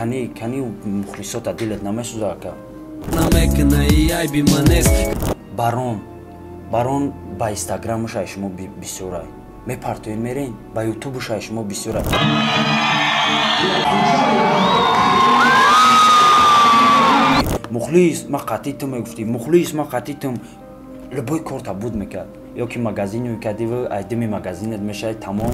Кани мухлисота дилат намесӯза, ака? Барон ба инстаграмаш ай шумо бисёрай. Мепартоен мерен, ба ютубаш ай шумо бисёрай. Мухлис ма қатъи ту мегуфтӣ, мухлис ма қатъи тум, любой корта буд мекард. Ё ки магазин мекардиву ай дими магазинат мешавад тамом.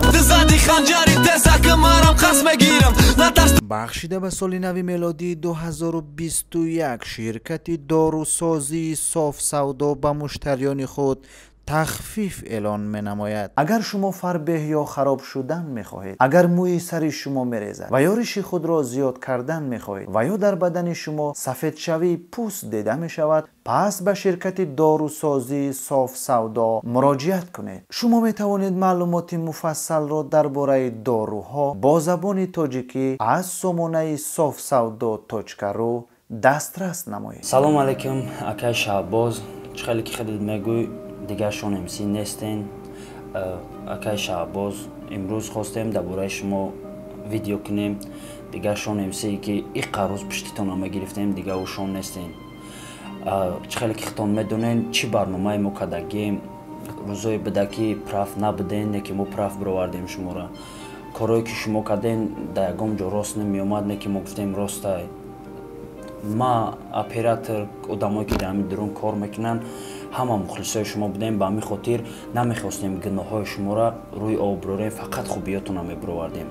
Бахшида ба соли нави мелодии 2021 ширкати дорусозии Софсавдо ба муштариёни худ тахфиф эълон менамояд. Агар шумо фарбеҳ ё хароб шудан мехоҳед, агар мӯи сари шумо мерезад ва ё риши худро зиёд кардан мехоҳед ва ё дар бадани шумо сафедшавии пӯст дида мешавад, пас ба ширкати дорусозии Софсавдо муроҷиат кунед. Шумо метавонед маълумоти муфассалро дар бораи доруҳо бо забони тоҷикӣ аз сомонаи sofsavdo.ru дастрас намоед. Салом алейкум, акай Шаҳбоз. Чӣ хеле ки хеле мегӯй, дигар Шон МС нестен. Акай Шаҳбоз, имрӯз хостем дар бораи шумо видео кунем. Дигар Шон МС ки иққа рӯз пуштитонро мегирифтем, дигар ӯ Шон нестен. Чӣ хеле ки худтон медонен, чӣ барномае мо кардагем. Рӯзое буда ки прав набуден, не ки мо прав бировардем шуморо. Корое ки шумо карден дар ягон ҷо рост намеомад, не ки мо гуфтем ростай. Ма оператор, одамое ки дар ҳамин дурун кор мекунанд, ҳама мухлисои шумо будем. Ба ҳамин хотир намехостем гуноҳҳои шуморо рӯи об бирорем, фақат хубиётонро мебировардем.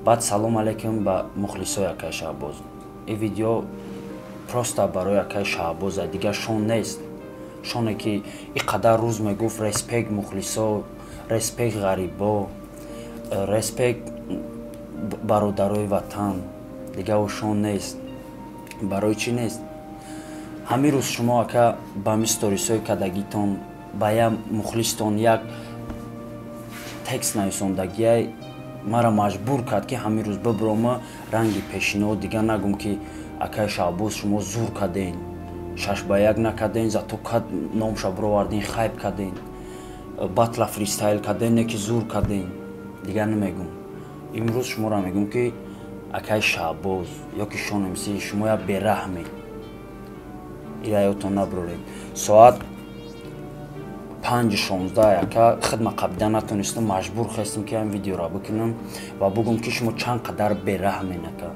Баъд салом алейкум ба мухлисои акай Шаҳбоз. Ин видео просто барои акай Шаҳбоз, дигар Шон нест. Шоне ки ин қадар рӯз мегуфт респект мухлисо, респект ғарибо, респект бародарои ватан, дигар ӯ Шон нест. Барои чӣ нест? Ҳамин рӯз шумо ака ба ҳамин сторисҳои кардагитон, ба як мухлистон як текст нависондагиай маро маҷбур кард ки ҳамин рӯз бибирома ранги пешино дигар нагум ки акай Шаҳбоз шумо зур карден, 6-1 накарден, зато кад номша бироварден, хайп карден, батла фристайл карден, не ки зур карден. Дигар намегум. Имрӯз шуморо мегум ки акай Шаҳбоз ё ки Шон МС, шумо як бераҳме. Ираётон набироред. Соат 5:16 ака хидма қабида натонистам, маҷбур хестам ки ҳамин видеоро бикунам ва бугум ки шумо чанд қадар бераҳмен ака.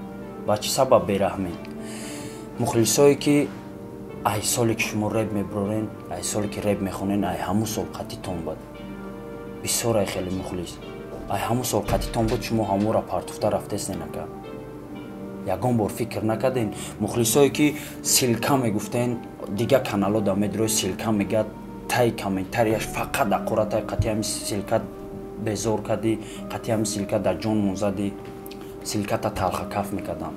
Ба чӣ сабаб бераҳмен? Мухлисое ки ай соле ки шумо реп мебирорен, ай соле ки реп мехонен, ай ҳамун сол қатитон буд. Бисёр ай хеле мухлис. Ай ҳамун сол қатитон буд, шумо ҳамонро партуфта рафтестен ака. Ягон бор фикр накардем. Мухлисое ки ссылка мегуфтен, дигар каналҳо да медрои ссылка мегӯяд, тай комментарияш фақат аққуратай қатъи ҳамин ссылка безор кардӣ, қатъи ҳамин ссылка дар ҷон монзадӣ, ссылката талхакаф мекардам.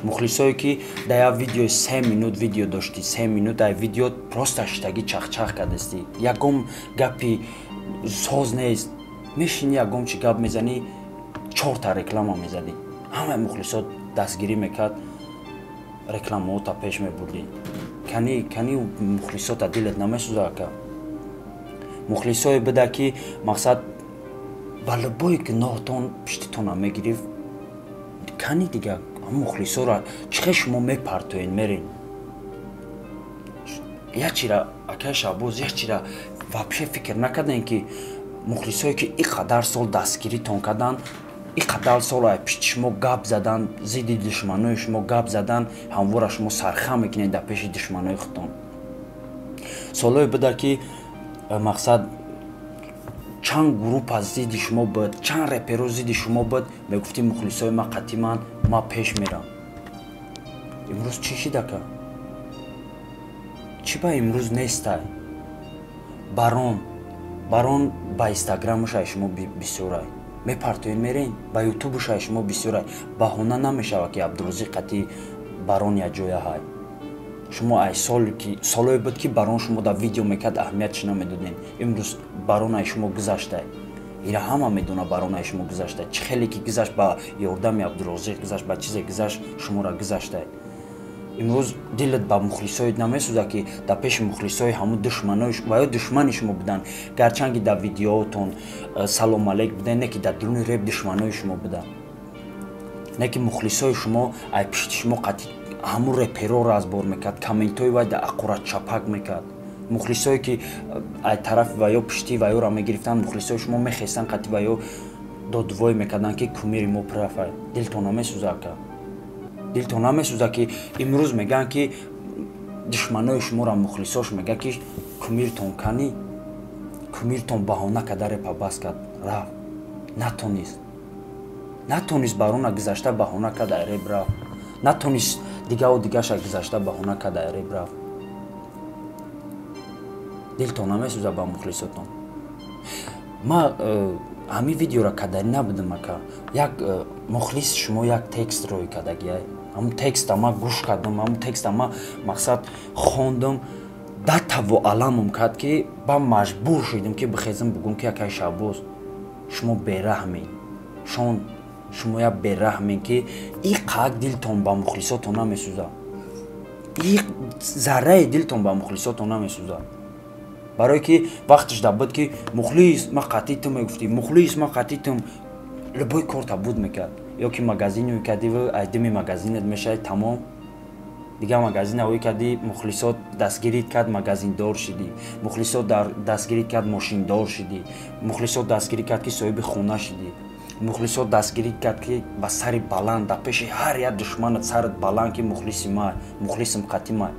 Мухлисое ки дар як видеои 3 минут видео доштӣ, 3 минут ай видео просто шиштагӣ чахчах кардастӣ, ягон гапи соз нест, мешинӣ ягон чи гап мезанӣ, 4та реклама мезадӣ. Ҳамаи мухлисот дастгирӣ мекард, рекламаота пеш мебурдӣ. Кани мухлисота дилат намесӯза, ака? Мухлисое буда ки мақсад ба любой гуноҳтон пуштитонро мегирифт. Кани дигар мухлисоро чӣ хел шумо мепартоен мерен? Як чира акай Шаҳбоз, як чира вообще фикр накардем ки мухлисое ки ин қадар сол дастгиритон карданд, ин қадар сол ай пишти шумо гап задан, зидди душманои шумо гап задан, ҳамвора шумо сархам мекунед дар пеши душманои худтон. Солое буда ки мақсад чанд группа зидди шумо буд, чанд реперо зидди шумо буд, мегуфтӣ мухлисои ма қатъи ман, ма пеш мерам. Имрӯз чӣ шид ака? Чӣ ба имрӯз нестай? Барон ба инстаграмаш ай шумо бисёрай. Мепартоен мерен, ба ютубаш ай шумо бисёрай. Баҳона намешавад ки Абдурозиқ қатъи барон якҷоя ҳай. Шумо ай солое буд ки барон шумо дар видео мекард, аҳамиятш намедодем. Имрӯз барон ай шумо гузаштай. Ира ҳама медона барон ай шумо гузаштай. Чӣ хеле ки гузашт ба ёрдами Абдурозиқ гузашт, ба чизе гузашт, шуморо гузаштай. Имрӯз дилат ба мухлисои намесӯзад ки дар пеши мухлисои ҳамун душманои ва ё душмани шумо буданд, гарчанд ки дар видеоотон салом алейк буданд, не ки дар дуруни реп душманои шумо буданд. Не ки мухлисои шумо ай пишти шумо қатъи ҳамун репероро разбор мекард, комментҳои вай да аққурат чапак мекард. Мухлисое ки ай тарафи ваё пишти ваёро мегирифтанд, мухлисои шумо мехестанд, қатъи ваё додвой мекарданд, ки кумири мо прафай. Дилтон намесӯза, ака? Дилтон намесӯза, ки имрӯз мегӯянд, ки душманои шуморо мухлисош мегӯяд, ки кумиртон канӣ, кумиртон баҳона карда репа бас кард, рафт, натонист барона гузашта, баҳона кард, ай реп рафт, натонист дигаву дигаша гузашта, баҳона кард, ай реп рафт. Дилтон намесӯза ба мухлисотон? Ма ҳамин видеоро кадарӣ набудам, ака. Як мухлис шумо як текст рӯй кардагия, ҳамун текста ма гӯш кардам, ҳамун текста ма мақсад хондам, датаву аламум кард, ки ба маҷбур шудем, ки бихезам, бугум, ки акай Шаҳбоз, шумо бераҳмед, шон, шумо як бераҳмед, ки и қак дилтон ба мухлисотон намесӯза, и зарраи дилтон ба мухлисотон намесӯза. Барое ки вақташ да буд, ки мухлис ма қатъи ту мегуфтӣ, мухлис ма қатъи тум, любой корта буд мекард, ё ки магазин мекардиву айдими магазинат мешавад, тамом, дигар магазин ой кардӣ, мухлисот дастгирит кард, магазиндор шидӣ, мухлисот дастгирит кард, мошиндор шидӣ, мухлисот дастгирӣ кард, ки соҳиби хона шидӣ, мухлисот дастгирӣ кард, ки ба сари баланд дар пеши ҳар як душманат сарат баланд, ки мухлиси ма, мухлисим қатъи ма.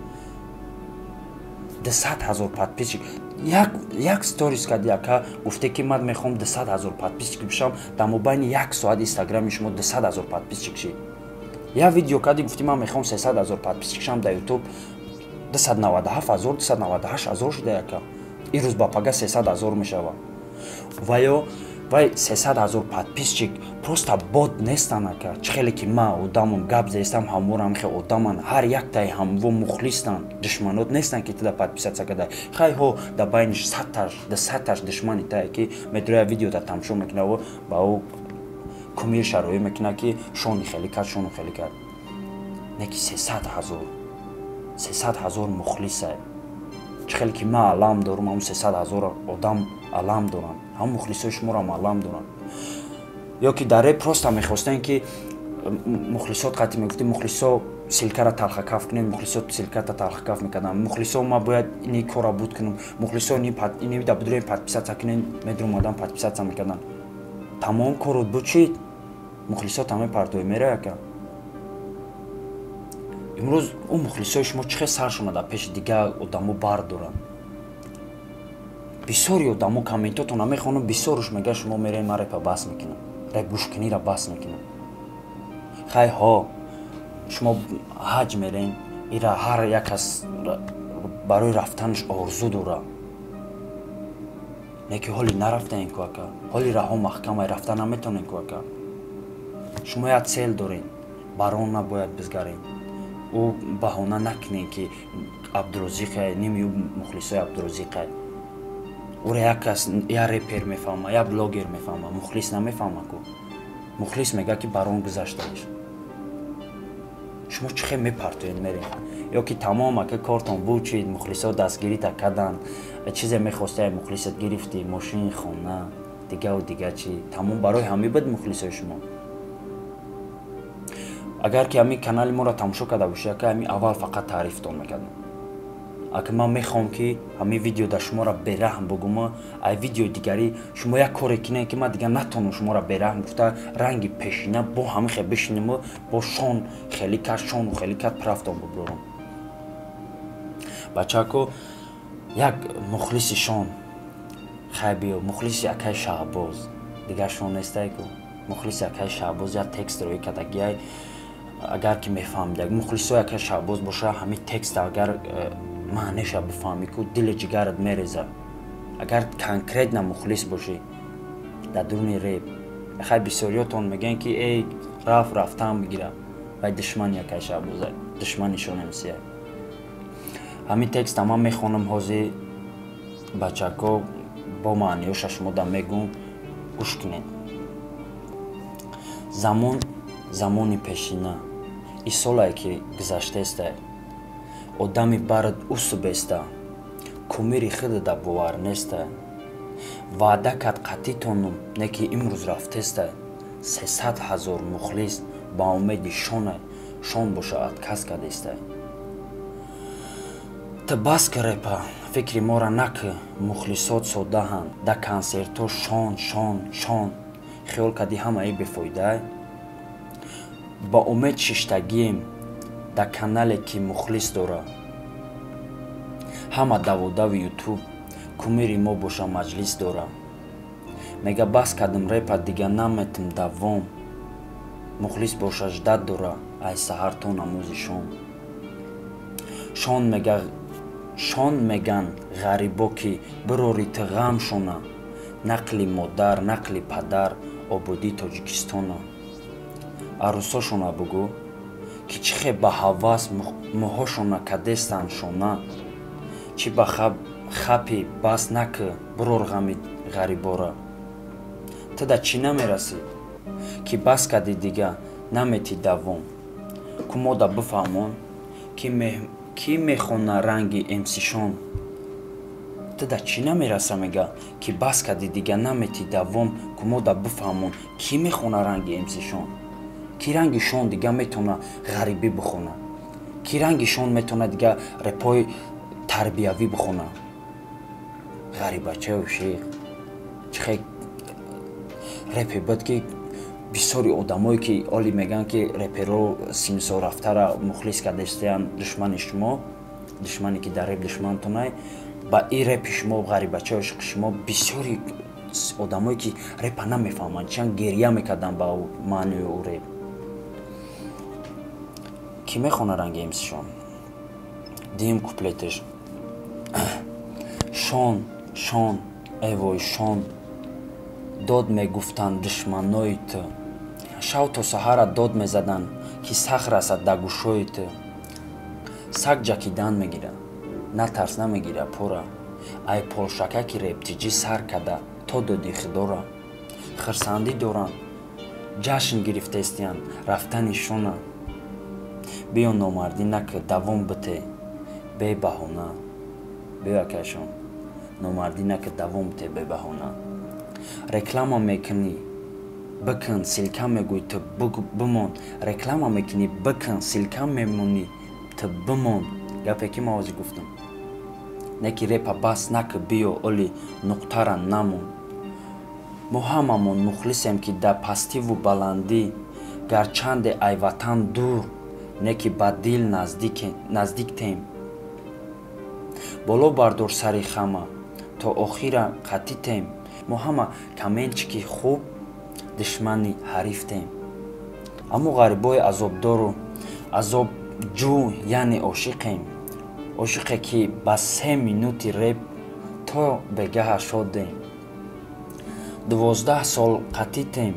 200 000 подписчик як сторис карди, ака, гуфте, ки ман мехоҳам 200 000 подписчик бишам. Дар мобайни як соат инстаграми шумо 200 000 подписчик шид. Як видео карди, гуфти, ман мехоҳам 300 000 подписчик шам, дар ютуб 297 000, 298 000 шуда, яка. Ин рӯз ба пага 300 000 мешавад. Ва ё вай 300 000 подписчик просто бот нестан, ака. Чӣ хеле ки ман одамам, гап зестам, ҳамворам хе одаман, ҳар яктаи ҳамво мухлистанд, душманот нестанд, ки туда подписаться карда. Хай ҳо, дар байни садташ, дусадташ душмани тае, ки медроя, видеота тамошо мекунаву ба ӯ кумир шароӣ мекунад, ки шони хеле кард, шону хеле кард. Не ки 300 000, 300 000 мухлиса. Чӣ хеле ки ман алам дорам, ҳамн 300 000 одам алам доранд, ҳам мухлисои шуморо алам доранд. Ё ки дар реп просто мехостем, ки мухлисот қатъи мегуфтем, мухлисо, ссылка ра талхакаф кунем, мухлисот ссылка та талхакаф мекардам, мухлисо, ма бояд ини кора буд кунам, мухлисо, ини да будроем, подписаться кунем, медромадам, подписаться мекардам, тамом корот буд чид, мухлисот ҳаме партои мера, яка. Имрӯз ӯ мухлисои шумо чӣ хел саршона дар пеши дигар одамо бардоранд? Бисёри одамо комментотона мехонам, бисёруш мега, шумо мерем, ман репа бас мекунам, реп гӯшкунира бас мекунам. Хай ҳо, шумо ҳаҷ мерен, ира ҳар як кас барои рафтанаш орзу дора. Не ки ҳоли нарафтаен ку, ака, ҳоли раҳо маҳкамай, рафта наметонен ку, ака. Шумо як цель дорен, барон набояд бизгарен, ӯ баҳона накунен, ки Абдурозиқай, ними ӯ мухлисои Абдурозиқай. Ӯра як кас, як репер мефаҳма, як блогер мефаҳма, мухлис намефаҳма ку. Мухлис мега, ки барон гузаштаеш. Шумо чӣ хел мепартоед, мерем? Ё ки тамом, ака, кортон бучид, мухлисо дастгирита карданд, чизе мехостаи, мухлисат гирифтӣ, мошин, хона, дигаву дига чи, тамом, барои ҳамин буд мухлисои шумо. Агар ки ҳамин канали моро тамошо карда бошед, ака, ҳамин аввал фақат таърифтон мекардам. Ака, ман мехоҳам, ки ҳамин видео дар шуморо бераҳм бугума. Ай видеои дигарӣ шумо як коре кинем, ки ман дигар натонам шуморо бераҳм гуфта, ранги пешина бо ҳамин хел бишиниму бо шон хеле кард, шону хеле кард, прафтон бубурам. Бачако, як мухлиси шон, хай биё, мухлиси акаи Шаҳбоз, дигар шон нестай ку, мухлиси акаи Шаҳбоз як текст рӯӣ кардагиай. Агар ки мефаҳмид, як мухлисои акаи Шаҳбоз боша, ҳамин текст агар маънеша бифаҳмӣ ку, дили ҷигарат мереза. Агар конкретно мухлис бошӣ дар дуруни реп, хай, бисёриётон мегӯянд, ки эй, рафт, рафтан бигира, вай душмани акаи Шаҳбоза, душмани шонемсия. Ҳамин текста ман мехонам ҳозир, бачако, бо маъниёша шумо да мегӯм, гӯш кунед. Замон, замони пешина, и солае ки гузаштаеста, одами барад усубеста, кумири худада бовар неста, ваъда кард қатитонум, не ки имрӯз рафтеста, 300 000 мухлис. Ба умеди шона, шон боша отказ кадестай. Ту бас ки репа, фикри мора накӣ, мухлисот содаҳанд. Да консертҳо шон, шон, шон, хиёл кардӣ ҳамаи бефоидай? Ба умед шиштагием да канале ки мухлис дора. Ҳама даводави Ютуб, кумири мо боша маҷлис дора. Мега бас кардим репа, дига наметим давом. Мухлис боша ждать дора ай саҳар то намози шом. Шон мега, шон меган ғарибо ки бирори ту ғам шона. Нақли модар, нақли падар, ободии Тоҷикистона. Арӯсошона бугӯ ки чӣ хел ба ҳавас мӯҳошона кадестанд шона. Чӣ ба хапи бас накӣ, бирор ғами ғарибора. Ту да чӣ намерасӣ ки бас кардӣ, дига наметӣ давом? Ку мода бифаҳмон, кӣ мехона ранги эмсишон. Ту да чӣ намераса, мега, ки бас кардӣ, дига наметӣ давом? Ку мода бифаҳмон, кӣ мехона ранги эмсишон? Ки ранги шон дига метавона ғарибӣ бихона? Ки ранги шон метавона дига репои тарбиявӣ бихона? Ғарибачаю шиқ чӣ хел репе буд, ки бисёри одамое ки оли мегӯянд, ки реперо симсорафтара мухлис кардастиянд, душмани шумо, душмане ки дар реп душмантонай, ба ин репи шумо, ғарибачаи ошиқи шумо, бисёри одамое ки репа намефаҳманд, чиан гирья мекарданд ба маънии ӯ реп. Кӣ мехона ранги эмсишон? Дуюм куплетеш: шон, шон, эвой шон, дод мегуфтанд душманои ту. Шав то саҳара дод мезаданд, ки сахт расад да гӯшои ту. Саг ҷакидан мегира, натарс, намегира пора. Ай полшакаки рептиҷӣ сар када то доди худора. Хирсандӣ доранд, ҷашн гирифтаистиянд рафтани шона. Биё, номардӣ накӣ, давом бите бебаҳона. Биё, акайшон, номардӣ накӣ, давом бите бебаҳона. Реклама мекунӣ, бикун, ссылка мегӯй, ту бимон. Реклама мекунӣ, бикун, ссылка мемонӣ, ту бимон. Гапе ки ман ҳозир гуфтам, не ки репа бас накӣ, биё, оли нуқтара намон. Мо ҳамамон мухлисем, ки дар пастиву баландӣ, гарчанде ай ватан дур, не ки ба дил наздиктем. Боло бардор сари хама, то охира қатитем. Мо ҳама комментчики хуб, душмани ҳарифтем. Аммо ғарибои азобдору азобҷӯ, яъне ошиқем, ошиқе ки ба 3 минути реп то бегаҳа шодем. 12 сол қатитем,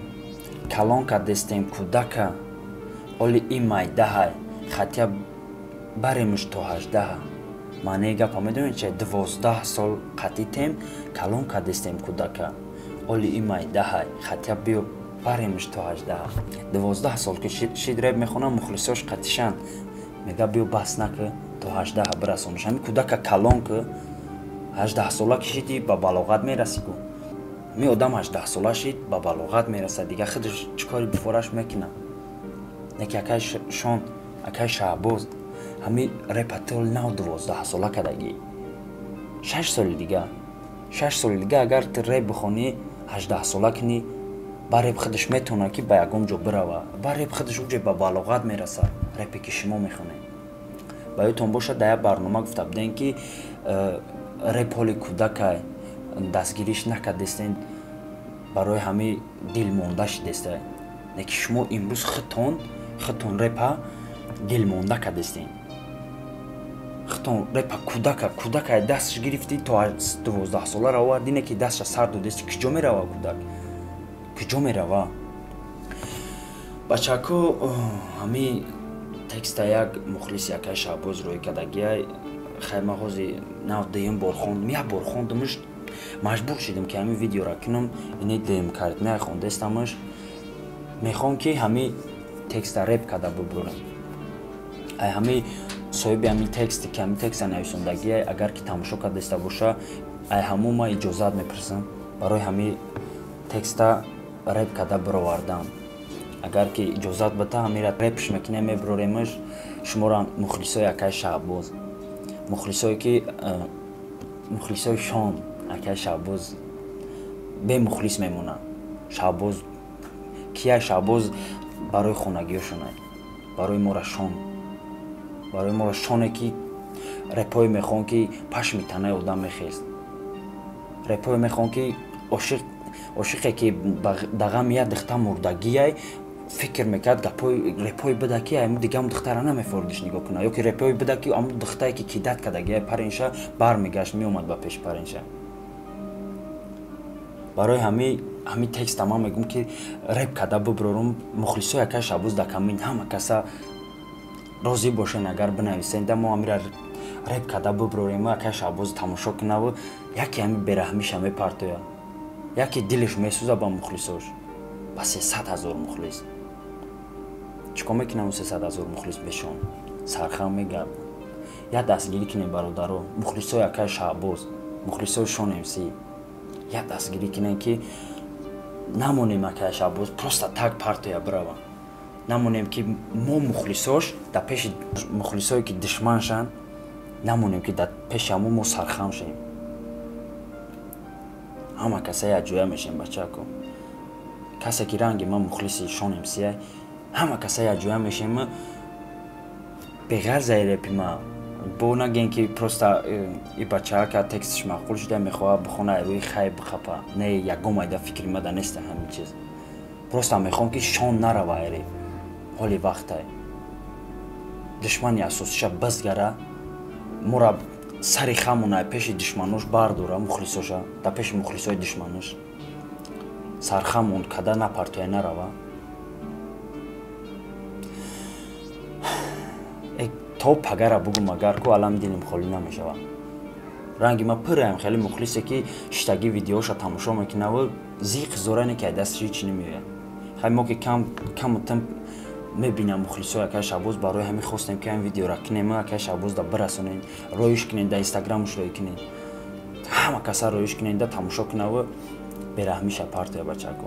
калон кардестем кӯдака. Оли ин майдаҳай, хатя баремуш то 18-ҳа. Маънеи гапа медонед чи? 12 сол қатитем, калон кардестем кӯдака. Оли ин майдаҳай, хатя биё баремуш то 18-ҳа. 12 сол ки шид реп мехонам, мухлисош қатишанд. Мега: биё, бас накӣ, то 18-ҳа бирасонаш ҳамин кӯдака, калон ки. 18-сола ки шиди, ба балоғат мерасӣ ку. Ми одам 18-сола шид, ба балоғат мерасад, дига худаш чӣ кори бифораш мекунад. Не ки акай шон, акай Шаҳбоз, ҳами репа ту нав 12-сола кардагӣ. 6 соли дига, 6 соли дига агар ту реп бихонӣ, 18-сола кунӣ, ба реп худаш метавонад ки ба ягон ҷо бирава. Ба реп худаш уҷе ба балоғат мерасад, репе ки шумо мехонед. Ба ёдтон бошад, дар як барнома гуфта будем, ки реп ҳоли кӯдакай, дастгириш накардестен, барои ҳамин дилмонда шидеста. Не ки шумо имрӯз худтон репа дилмонда кардестен. Худтон репа кӯдака дасташ гирифтӣ, то 12-солара овардӣ, не ки дастша сар додести. Куҷо мерава кӯдак, куҷо мерава? Бачако, ҳамин текста як мухлиси акай Шаҳбоз рӯй кардагиай. Хай, ман ҳозир нав дуюм бор хондам, як бор хондамш, маҷбур шудам, ки ҳамин видеора кунам. Ини дуюм картина хондестамаш. Мехоҳам, ки ҳамин текста реп карда бубурам. Ай ҳамин соҳиби ҳамин тексте ки ҳамин текста нависондагиай, агар ки тамошо кардаиста боша, ай ҳамон ман иҷозат мепурсам барои ҳамин текста реп карда бировардан. Агар ки иҷозат бита, ҳамира репш мекунем, меброремаш. Шуморо мухлисои акай Шаҳбоз, мухлисое ки мухлисои Шон, акай Шаҳбоз бемухлис мемонад. Шаҳбоз кия? Шаҳбоз барои хонагиёшонай, барои мора Шон, барои мора Шоне ки репое мехон ки пашми танаи одам мехест, репое мехон ки ошиқе ки да ғами як духта мурдагиай фикр мекард, гапои репои буда ки ам дигам духтара намефордиш нигоҳ куна, ё ки репои буда ки ам духтае ки кидат кардагиай паринша бармегашт, меомад ба пеши паринша. Барои ҳами текста ман мегӯм ки реп карда биброрум. Мухлисои акай Шаҳбоз дар камин ҳама каса розӣ бошен, агар бинависен, да мо ҳамира реп карда биброрем, акай Шаҳбоз тамошо кунаву яке ҳами бераҳмиша мепартоя, яке дилиш месӯза ба мухлисош, ба 300 000 мухлис. Чӣ кор мекунам 300 000 мухлис бешон сархам мегард. Я дастгирӣ кунем, бародаро, мухлисои акай Шаҳбоз, мухлисои Шон МС, я дастгирӣ кунем ки намонем акай Шаҳбоз просто так партоя бирава, намонем ки мо мухлисош дар пеши мухлисое ки душманшанд, намонем ки дар пеши ҳамо мо сархам шем. Ҳама каса якҷоя мешем, бачако. Касе ки ранги ман мухлиси Шон МС, ҳама каса якҷоя мешем. Беғарзаи репи ма бо нагем ки просто и бачаака текстш маъқул шуда мехоҳад бихона, рӯи хай бихапа. Не, ягон майда фикри мада неста ҳамин чиз. Просто мехоҳам ки Шон нарава ай реп. Ҳоли вақтай душмани асосиша бизгара, мора сари хамона пеши душманош бардора, мухлисоша дар пеши мухлисои душманош сархамон када напартоя нарава. То пагара бугум, агар ку алам дилим холӣ намешава. Ранги ма пираям хеле мухлисе ки шиштагӣ видеоша тамошо мекунаву зиқ зоране ки дасташ ҳеч намеояд. Хай мо ки каму тим мебинам мухлисои акай Шаҳбоз, барои ҳамин хостем ки ҳамин видеора кунем, акай Шаҳбоз да бирасонем, роиш кунем, да инстаграмш роӣ кунем, ҳама каса роиш кунем, да тамошо кунаву бераҳмиша партоя, бачако.